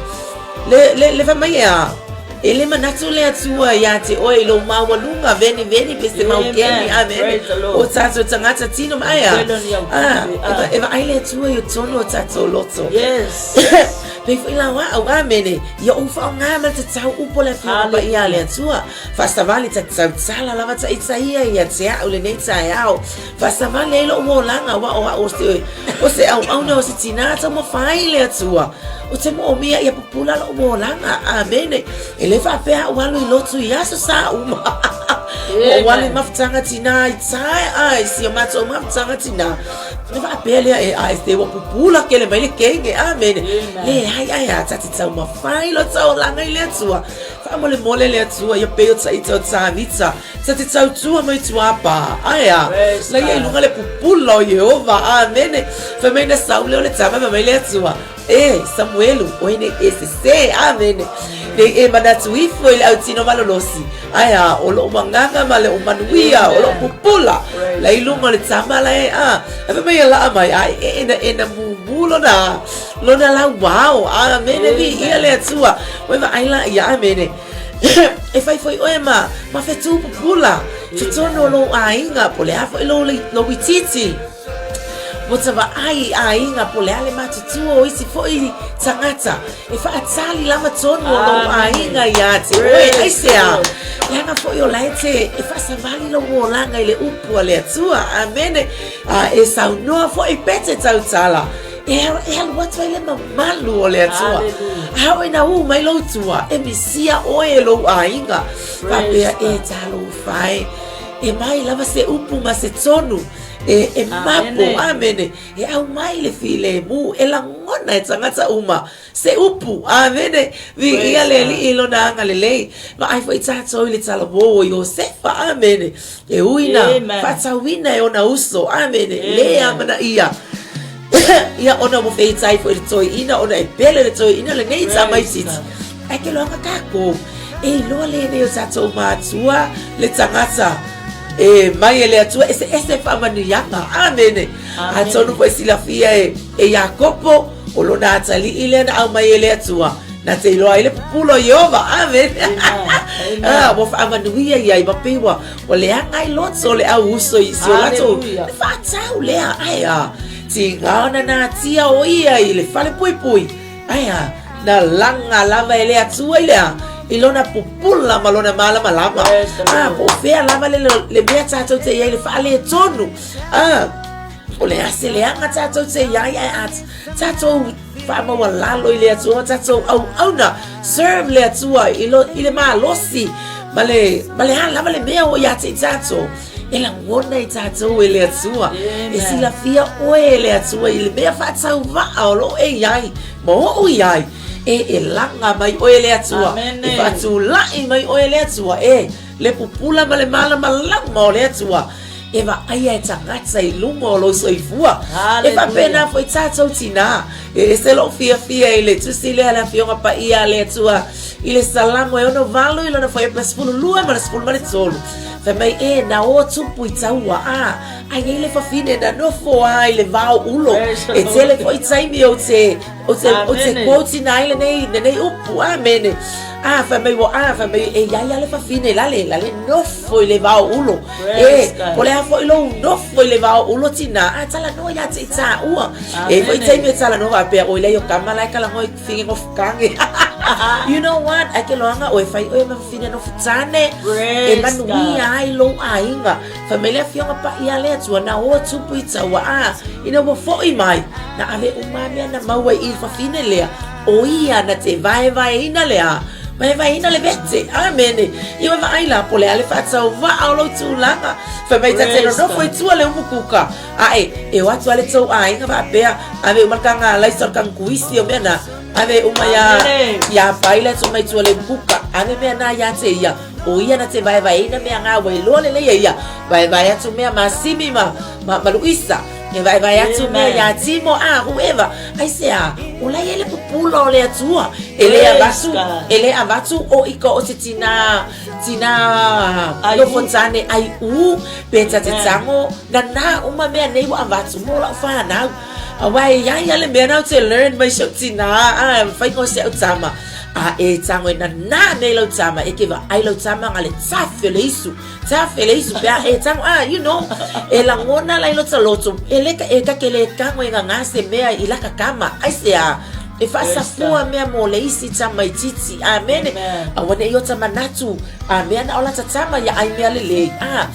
Le, le, le fai mai ea, e le manatu le Atua iā te ʻoe i lou maualuga, veniveni pe se mau keni, amene, o tātou tagata tino ma aea. A, e vaai le Atua i totonu o tātou loto. Yes. Pei foi la o a'u, amene, ia ou faaaoga ma le tatau upu o le Afioga Paia a le Atua. Faasavali ta tautala lava taita ia ia te a'u lenei taeao. Faasavali ai lo'u olaga aua o a'u o se o se auauna o se tinā taumafai i le Atua. Ou te moomia ia pupula lo'u olaga. Amene. E le faapea a'u alu i lotu i aso sa uma. Ua ou alu i mafutaga tinā i tae'a i si o matou mafutaga tinā. Ona faapea lea e ae se ua pupula kele mai le kenge. Amene. Leai ae a ta te taumafai lo ta olaga i le Atua. Faamolemole le Atua ia pei o taita o Tavita, ta te tautua mai tuāpā. Ae a, la ia i luga le pupula o Iehova. Amene. Fai mai na Saule o le tama, fai mai le Atua, E, Samuelu, oe nei e sesē. Amene. Nei e manatu ifo i le autino malolosi. Ae a, o loʻu agaga ma loʻu manuia, o loʻu pupula, la i luga o le tama la e a. Ae fai mai e laa mai, a e enaena mumu lona, lona lauao. Amene, viia le Atua. Ua e vaai la ia, amene. E fai foi oe ma, ma fetu pupula, totonu o lou aiga, po o le a foi lou, lou itiiti. Ua ta vaai i aiga po o le a le matutua o isi foi tagata e faatali lava tonu o lou aiga iā te oe. Aisea? Leaga foi o la e te e faasavali lou olaga i le upu a le Atua. Amene. A e saunoa foi pe te tautala. E, e alu atu ai le mamalu o le Atua. A oo ina ū mai lou tua, e misia oe e lou aiga. Faapea e talofa e, e mai lava se upu ma se tonu e, e mapo, amene, e aumai le filemu, e lagona e tagata uma se upu, amene, viia le Alii i lona agalelei. Vaai foi tatou i le talavou o Iosefa, amene, E ui na faatauina e ona uso, amene, le amanaia. Ia ona ua feitai foi i le toeaina ona e pele le toeaina lenei i tamaitiiti. Ae ke loaga kākou, e iloa lenei o tatou mātua le tagata e mai e le Atua eseese faamanuiaga. Amene. Atonu foi silafia e, e Iakopo o lona atalii lea na aumai e le Atua na te iloa ai le pupula o Iehova. Amene. Ah, ua faamanuia ia i ma pei ua, ua leaga ai loto o le au uso i si o latou le faatau lea. Ae a, tiga ona natia o ia i le fale puipui. Ae a, na laga lava e le Atua i le a, i lona pupula ma lona malamalama. Ah, po o fea lava le, le mea tatou te i ai le faaletonu. Ah, o le a se leaga tatou te i ai ae a tatou faamaualalo i le Atua, tatou auauna, serve le Atua i, lo, i le malosi ma le, ma le a lava le mea o ia te i tatou. E lagona i tatou e le Atua. E silafia oe e le Atua i le mea faatauvaa o loo e i ai, ma oʻu i ai. E, e laga mai oe e le Atua. E faatulai mai oe e le Atua. E, le pupula ma le malamalama o le Atua. E vaaia e tagata i luga o lou soifua. E faapena foi tatou tinā. E ese lou fiafia i le tusi lea a le Afioga Paia a le Atua i le Salamo e 68 i lona fuaiupu 12 ma le 13. Fai mai, E, na o tupu i taua, a, a i ai le fafine na nofo a i le vao ulo. E tele foi taimi ou te, ou te, ou te quote-ina ai lenei, lenei upu. Amene. A, fai mai, ua, a, fai mai, e i ai a le fafine la le, la le nofo i le vao ulo. E, po o le a foi lou nofo i le vao ulo tinā, a talanoa ia te i tāua. E foi taimi e talanoa faapea, oi lea o kama la e kalagoa i finge ngofukange. You know what? Ai ke loanga oe fai oe ma fafine nofo tane. E manuia ai lou aiga. Fai mai le afioga paia a le Atua, na o tupu i taua, a, ina ua foi mai, na ave uma mea na maua i le fafine lea, o ia na te vaevaeina le a, vaevaeina le vete. Amene. Ia ua vaai la, po o le a le faatauvaa o lou tulaga. Fai mai ta te nonofo i tua le umukuka. Ae, e o atu a le tou aiga faapea, ave uma le kaga alaisa o le kaga kuisi o mea na, ave uma iā, iā pai le atu mai tua le umukuka, ave mea na iā te ia, o ia na te vaevaeina mea ngā ua iloa lelei e ia, vaevae atu mea ma Simi ma, ma, ma Luisa, e vaevae atu mea iā Timo, a, whoever, aisea, o la e i ai le pupula o le Atua, e le avatu, e le avatu o ika o se tinā, tinā nofo tane aiʻū, pe ta te tago, nanā uma mea nei ua avatu mo lau whanau. Aua e iai a le mea na ou te learn mai si au tinā, a, whainga o si au tama. A e tago e nanā nei lau tama, e ke vaai lau tama nga le tafe o le isu, tafe le isu pe a e tago, a, you know, e lagona la i lota loto, e le ka, e ka ke le tago e ngangā se mea i laka kama, aisea, e faasafua mea mo le isi tamaitiiti. Amene. Aua ne i ota manatu, a mea na o lata tama ia ai mea lelei. A,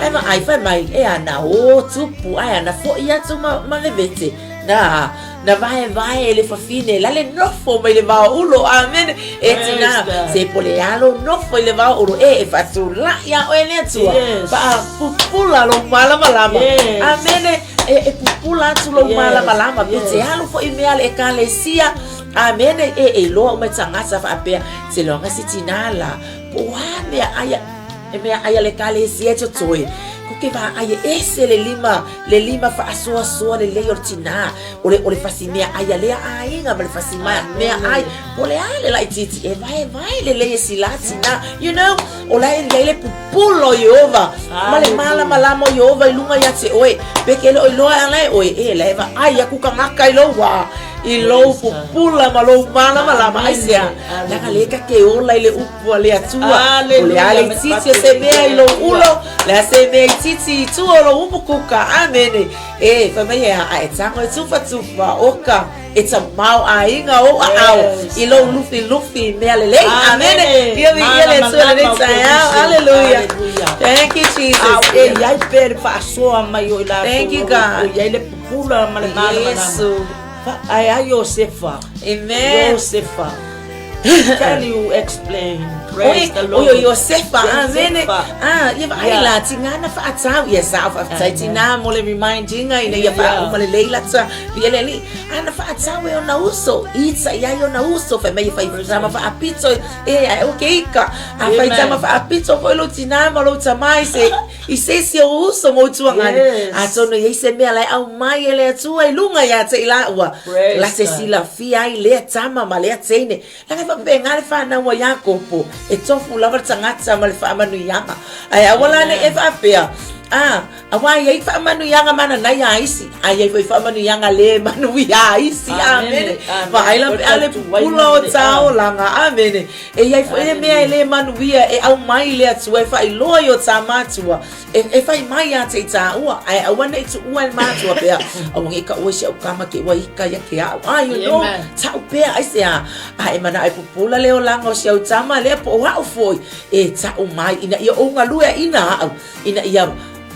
ai vaai fai mai, e ana o tupu, ai ana foʻi atu ma, ma vevete. Na, na vaevae e le fafine, la le nofo mai le vao ulo. Amene. E tina, se po le a lou nofo i le vao ulo, e, e faatulaʻi a oe le Atua. Yes. Faapupula lou malamalama. Yes. Amene. E, e pupula atu lou Yes, malamalama. Pe yes. te alu foʻi mea a le Ekalesia. Amene. E, e iloa uma e tagata faapea, seiloga se tinā la, po o a mea ai a, e mea ai a le Ekalesia e totoe. Ko ke vaai e ese le lima, le lima faasoasoa lelei o le tinā, o le, o le fasi meaai a lea aiga ma le fasi meaai, po o le a le laitiiti, e vaevae lelei e sila tinā. You know, o la e i ai le pupula o Ieova, ma le malamalama o Ieova i luga ia te oe. Pe ke le o iloa e ala e oe, e la e vaai aku tagata i lou wā, i lou pupula ma lou malamalama. Aisea? Leaga lē ka ke ola i le upu a le Atua. O le a le itiiti o se mea i lou ulo, le a se mea itiiti i tua o lou umukuka. Amene. E, fai mai e a, a e tago e tufatufa, oka, e tamaoaiga ou aao i lou lufilufi i mea lelei. Amene. Ia viia le Atua i lenei taeao. Hallelujah. Thank you, Jesus. A e i ai pea le faasoa mai o i latou Thank you, o God. i ai le pupula ma le malamalama. Iesu. Ae a Iosefa. Amen. Iosefa. Can you explain? Praise the Lord. Oi, o Iosefa, amene. Iosefa. Ah, ia vaai Yeah. la, tiga na faatau. Ia sao faafetai Amen. tinā mo le remindinga ina ia Yeah. faauma lelei lata viia le Alii. A na faatau e ona uso, ita i ai ona uso, fai mai e fai tama faapito, e ae o ke ika. A fai Amen. tama faapito foi lou tinā ma lou tamā i se, i se isi o uso ma utuagane. Yes. Atonu e i ai se mea la e aumai e le Atua i luga iā te i laua. Praise La te God. silafia ai lea tama ma lea teine. Leaga e faapena le fanau a Iakopo, e tofu lava le tagata ma le faamanuiaga. Ae aua la nei e faapea, a, auā e i ai faamanuiaga mananai a isi, a i ai foi faamanuiaga le manuia a isi. Amene. Vaai la pe a le pupula o taolaga. Amene. E i ai foi le mea e le manuia e aumai i le Atua e faailoa i o ta matua, e, e fai mai ia te i tāua, ae aua ne i tuua e le matua pea, aua ne i kaua i si au kama ke ua ika ia ke a'u. Ah, you know, Amen. ta'u pea, aisea, a e mana'o e pupula le olaga o si au tama lea po o a'u foi, e ta'u mai ina ia ou galueaina a'u, ina ia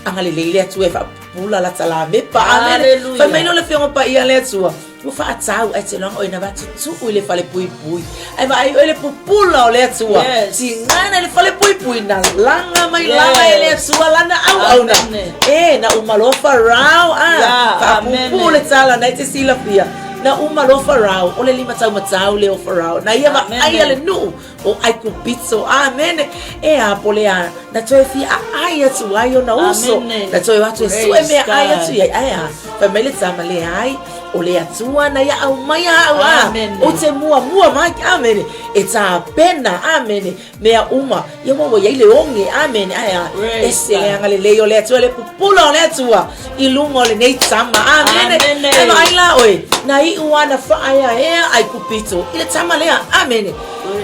agalelei le Atua e faapupula lata lamepa. Amene. Hallelujah. Fai mai loa le Afioga Paia a le Atua, Ua faatau ae te loaga oe na vatutuʻu i le fale puipui. Ae vaai oe le pupula o le Atua. Yes. Tigana i le fale puipui na laga mai Yes. lava e le Atua lana auauna. Amene. E, na uma loa Farao a Yeah, faapuupuu amene. le tala na e te silafia. Na uma loa Farao, o le limataumatau lea o Farao. Na ia vaaia le nuu o Aikupito. Amene. E a po o le a, na toe fia aai atu ai ona uso. Na toe o atu e sue meaai atu i ai. Ae a, fai mai le tama, Leai, o le Atua na ia aumaia au a, ou te muamua mai. Amene. E tapena, amene, mea uma. Ia ua ua i ai le oge, amene. Ae a, ese le agalelei o le Atua, le pupula o le Atua i luga o lenei tama. Amene. E vaai la oe, na iu lava na faaeaea Aikupito i le tama lea. Amene.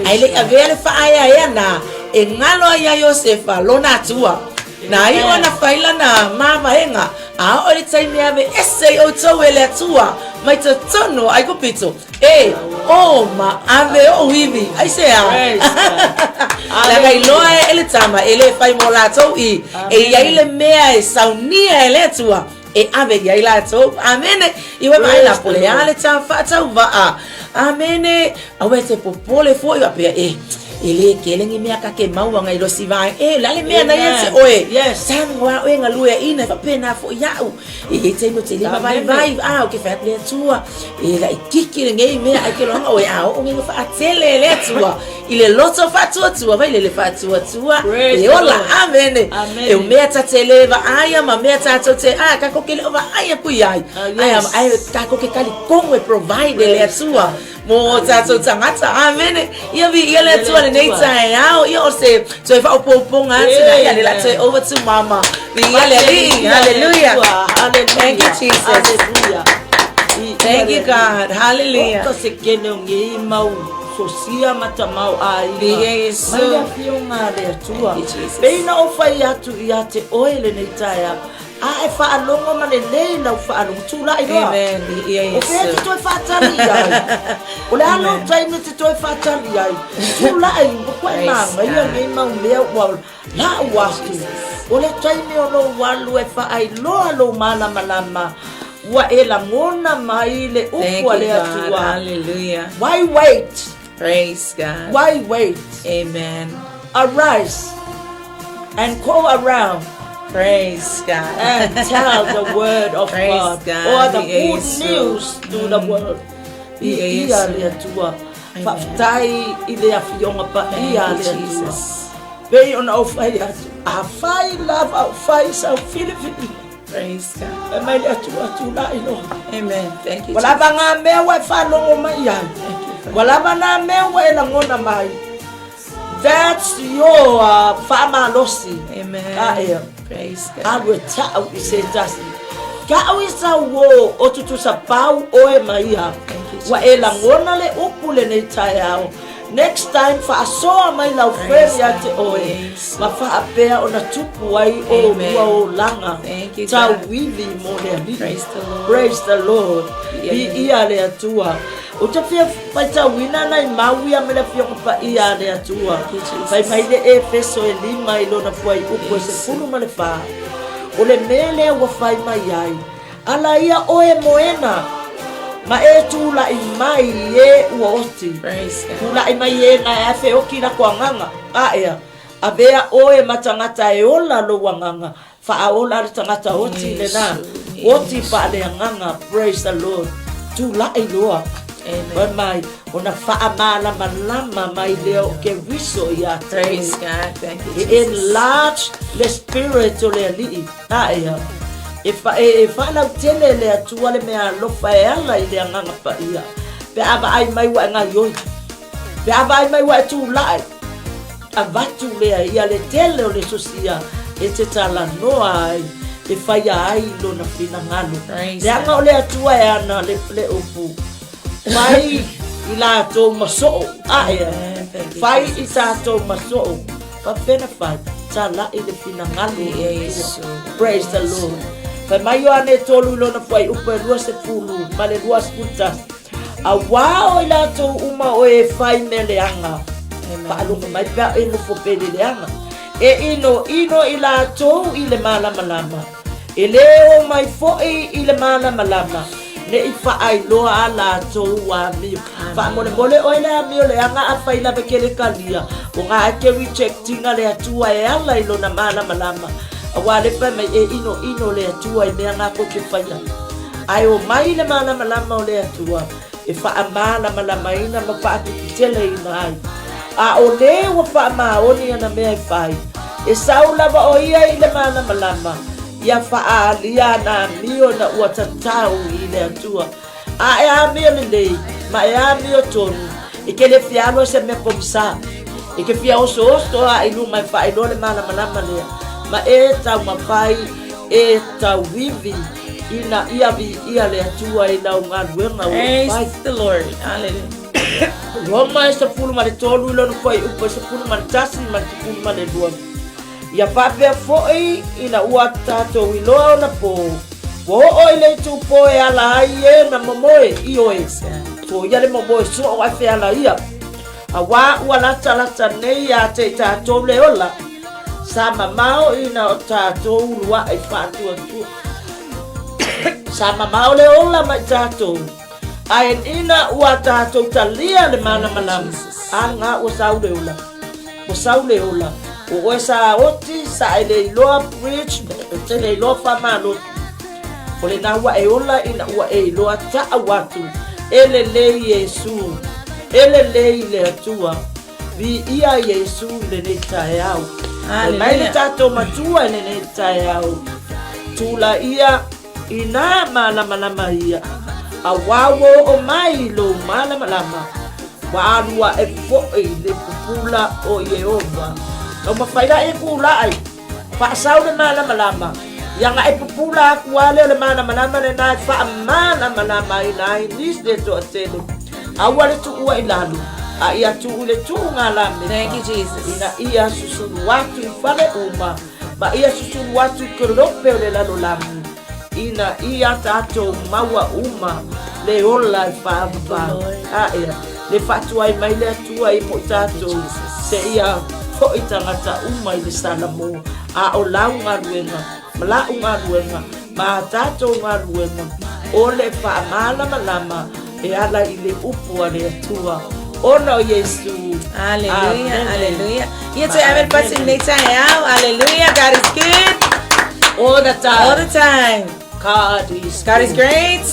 Ae le i avea le faaeaea na e galo ai ia Iosefa lona Atua. Na iu lava na fai lana mavaega, a oo i le taimi e aveese ai outou e le Atua mai totonu o Aikupito, e o ma ave ou ivi. Aisea? Leaga iloa e le tama e le fai mo latou i, e i ai le mea e saunia e le Atua e ave i ai latou. Amene. I ua vaai la po o le a le ta faatauvaa. Amene. Aua e te popole foi faapea e e le kele ni mea ka ke maua ngai lo si vae. E la le mea na ia te oe. Yes. Tago a oe galue ina e faapena foi ia'u. E i ai taimi ou te lima vaivai, a ou te fai atu le Atua, e laitiiti lenei mea ai ke loaga oe a oo nei faatele e le Atua i le loto faatuatua vai le le faatuatua e ola. Amene. E o mea ta te le vaaia ma mea tatou te a tatou ke le o vaai aku i ai. Ae ae tatou ke talitonu e provide e le Atua mo tatou tagata. Amene. Ia viia le Atua lenei taeao. Ia o se toe faaopoopoga atu na ia le la toe over to mama. Viia le Alii. Hallelujah. Thank you Jesus. Hallelujah. Thank you God. Hallelujah. Oka se kene o ngei mau sosia ma ta mau aiga. Viia Iesu. Mai le afioga a le Atua. Thank you, Jesus. Pei na ou fai atu ia te oe lenei taeao. A e faalogo ma lelei lau faalogo, tulai loa. Amen. Viia O fea Iesu. te toe faatali i ai? O le a lou taimi e te toe faatali ai? Tulai, ua koe Praise manaia God. nei mau mea ua lau atu. O le taimi o lou alu e faailoa lou malamalama, ua e lagona mai le Thank upu a you le God. Atua. Hallelujah. Why wait? Praise God. Why wait? Amen. Arise and go around. Praise God. And tell the word of Praise God, God. or the Viia good Iesu. news to the world. Viia Viia Iesu. le Atua. Amen. Faafetai i le afioga Thank paia a you, le Atua. Jesus. Pei ona ou fai atu, afai lava o fai sau filifiliga, Praise God. fai mai le Atua, tulai loa. Amen. Thank you, Ua Jesus. lava ngā mea ua e faalogo mai ai. Thank you, Father. Ua lava nā mea ua e lagona mai. That's your faamalosi. Amen. Ka ea. Praise God. Alu e ta'u i se tasi. Ta'u i sau uō o tutusa pau oe ma ia. Thank you, Ua e lagona le upu lenei taeao. Next time faasoa mai lau Praise friend ia te God. oe. Yes. Ma faapea ona tupu ai o Amen. lua olaga. Thank you, Tau God. ivi mo le Alii. Praise the Lord. Praise the Lord. Viia le Viia le Atua. Ou te fia faitauina nai mau ia me le Afioga Paia a le Atua. Fai mai le Efeso e lima i lona fuaiupu e 14, O le mea lea ua fai mai ai, ala ia oe moena, ma e tulai mai i e ua oti. Tulai mai e na e afe oki lako agaga, a ea, avea oe ma tagata e ola lou agaga, Faaola le tagata oti lena. Oti faaleagaga. Praise the Lord. Tulai loa. Fai mai, ona faamalamalama mai lea o Keriso ia te oe. Praise God. Thank you, E Jesus. enlarge le spirit o le Alii. A ea. E, fa, e, e faalautele le Atua le mea alofa e ala i le Agaga Paia. Pe a vaai mai ua e gaioi. Pe a vaai mai ua e tulai, avatu lea ia le tele o le sosia e te talanoa ai, e faia ai lona finagalo. Leaga o le Atua e ana le, le upu, fai i latou ma soo, a ea, fai i tatou ma soo, faapena fai, talai le finagalo o le Atua. Praise the Lord. Fai mai Ioane 3 i lona fuaiupu e 20 ma le 21. Auā o i latou uma o e fai mea leaga, faalogo mai pe a e nofo pea i le leaga, e inoino i latou i le malamalama, e lē o mai foi i le malamalama, ne i faailoa a latou amio. Faamolemole oe le amio leaga afai lava ke le kalia, o ngā e ke rejectinga le Atua e ala i lona malamalama, auā le fai mai e inoino le Atua i mea ngā kou te faia. Ae omai le malamalama o le Atua e faamalamalamaina ma faatututeleina ai. A o le ua faamaoni ana mea e fai, e sau lava o ia i le malamalama, ia faaalia ana amio ina ua tatau i le Atua. A e amio lelei ma e amio tonu, e te le fia alu ai se mea pogisa. E te fia osooso lava i luma e faailoa le malamalama lea, ma e taumafai e tauivi ina ia viia le Atua i lau galuega ua e fai. Praise the Lord. Hallelujah. Roma e 13 i lona fuaiupu e 11 ma le 12. Ia faapea foi ina ua tatou iloa ona pō, ua oo i le itupō e ala ai e na momoe, ioe, foia le momoe soo ae feala ia. Auā ua latalata nei iā te i tatou le ola, sa mamao ina o tatou uluaʻi faatuatua. Sa mamao le ola mai tatou, ae ina ua tatou talia le malamalama, a nga ua sau le ola. Ua sau le ola. O oe sa oti, sa e le iloa preach, te le iloa faamalosi. O lena ua e ola ina ua e iloa taʻau atu, e lelei Iesu, e lelei le Atua. Viia Iesu i lenei taeao. Fai mai le tatou Matua i lenei taeao, Tulaia i nā malamalama ia, auā ua oo mai i lou malamalama, ua alu aʻe foi le pupula o Ieova. Taumafai la e kulaʻai. Faasau le malamalama, ia na e pupula aku lava lea o le malamalama lena e faamalamalama aina ai nisi le toatele. Aua le tuua i lalo, a ia tuu i le tuuga lamepa. Thank you, Jesus. Ina ia susulu atu i fale uma, ma ia susulu atu i kelope o le lalolagi, ina ia tatou maua uma le ola e faavavau. Aea, le faatuai mai le Atua i mo i tatou, seia foi tagata uma i le Salamo, a o lau galuega, ma la'u galuega, ma a tatou galuega, o le faamalamalama e ala i le upu a le Atua, ona o Iesu. Hallelujah, hallelujah. Ia toe ave le pasi i lenei taeao. Hallelujah, God is good. All the time. All the time. God is God is great.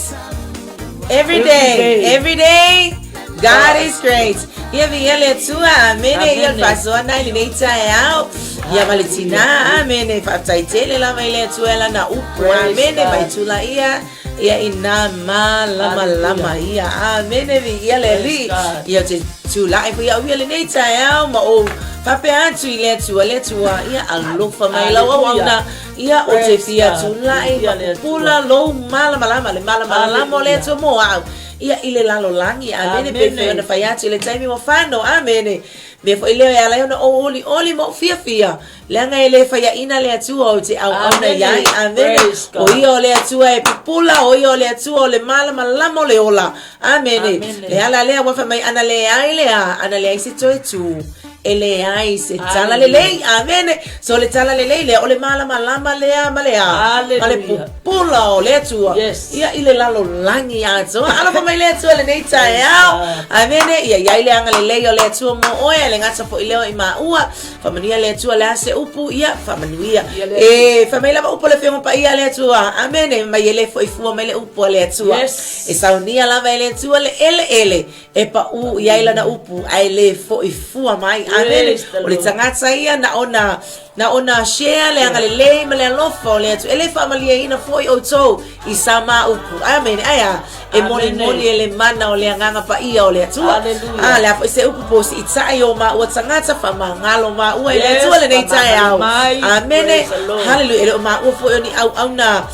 Every day. Every day. God is great. Ia viia le Atua. Amene. Ia le faasoa i lenei taeao. Ia ma le tinā. Amene. Faafetai tele lava i le Atua e lana upu. Amene. Mai tulaia. Ia i nā mālamalama ia. Amene. Viia le Alii. Ia ou te tulai foi au ia lenei taeao ma ou faapea atu i le Atua, le Atua, ia alofa mai lau auauna. Ia ou te fia tulai ma pupula lou malamalama, le malamalama o le Atua mo au. Ia i le lalolagi, amene, pei foi ona fai atu i le taimi ua fano, amene. Mea foi lea e ala ai ona ou olioli ma ou fiafia, leaga e le faiaina le Atua ou te auauna i ai, amene. O ia o le Atua e pupula, o ia o le Atua o le malamalama o le ola, amene. Le ala lea ua fai mai, ana leai le a, ana leai se toe tu. E leai se tala lelei, amene. So le tala lelei lea, o le malamalama lea ma le a, ma le pupula o le Atua. Yes. Ia i le lalolagi atoa. Alofa mai le Atua lenei taeao. Amene. Ia i ai le agalelei o le Atua mo oe, le gata foi lea i maua. Faamanuia le Atua le a se upu, ia faamanuia. E fai mai lava upu o le Afioga Paia a le Atua. Amene. Mai e le foi fua mai le upu a le Atua. Yes. E saunia lava e le Atua le eleele. E paʻū i ai lana upu, ae le foʻi fua mai. Amene. O le tagata ia na ona na ona share le agalelei ma le alofa o le Atua. E le faamalieina foi outou i sa ma upu. Amene. Ae a, e molimoli e le mana o le Agaga Paia o le Atua. A, le a foi se upu po o siitai o maua tagata, faamagalo maua e le Atua lenei taeao. Amene. Haleluia. E le o maua foi o ni auauna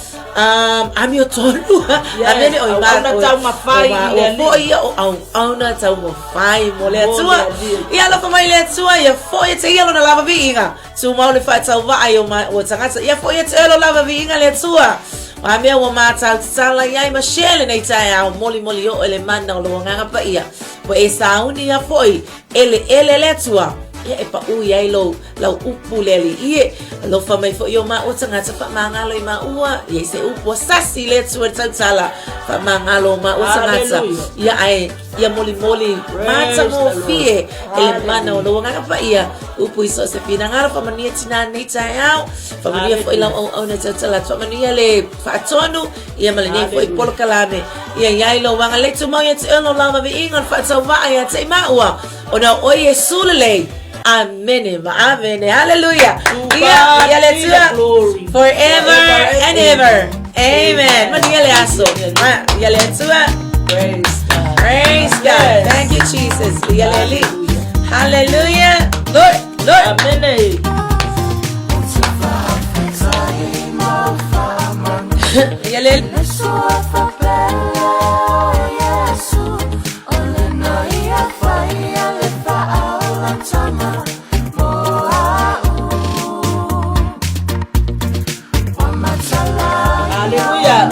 amiotonu. Yes, Amene o i auauna taumafai i le Alii. Foi ia o auauna taumafai mo le Atua. Ia alofa mai le Atua, ia foi e te ia lona lava viiga. Tumau le faatauvaa i o maua tagata. Ia foi e te ia lo lava viiga le Atua. O a mea ua mātau tatala i ai ma share lenei taeao, molimoli oo e le mana o lou Agaga Paia. Ua e sauni ia foi, eleele le Atua. Ia e paʻū i ai lou, lau upu le Alii e. Alofa mai foi i o maua tagata faamagalo i maua, ia i se upu a sasi le Atua i le tautala, faamagalo o maua tagata. Ia ae, ia molimoli matagofie e le mana o lou Agaga Paia, upu i so o se finagalo, faamanuia tinā i lenei taeao, faamanuia foi lau auauna i tautala atu, faamanuia le faatonu, ia ma lenei foi polokalame, ia i ai lou agalelei, tumau ia te oe lou lava viiga o le faatauvaa ia te i maua, ona o oe Iesu lelei. Amene ma amene. Hallelujah. Ia, ia le Atua. Forever and ever. Amen. Manuia le aso. Ma, ia le Atua. Praise God. Praise God. Thank you, Jesus. Ia le Alii. Hallelujah. Lord, Lord. Amene. Ia le Hallelujah.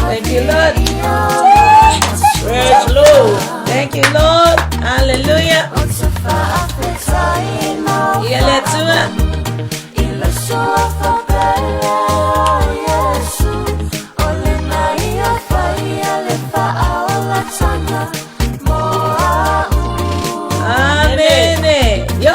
Thank you, Lord. Praise Lord. Thank you, Lord. Hallelujah. Ia le Atua. Amene. Yo.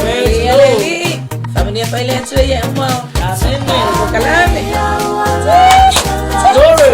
Praise Ia le Lord. Alii. Faamanuia foi le Atua ia uma. Amene. Polokalame. Glory.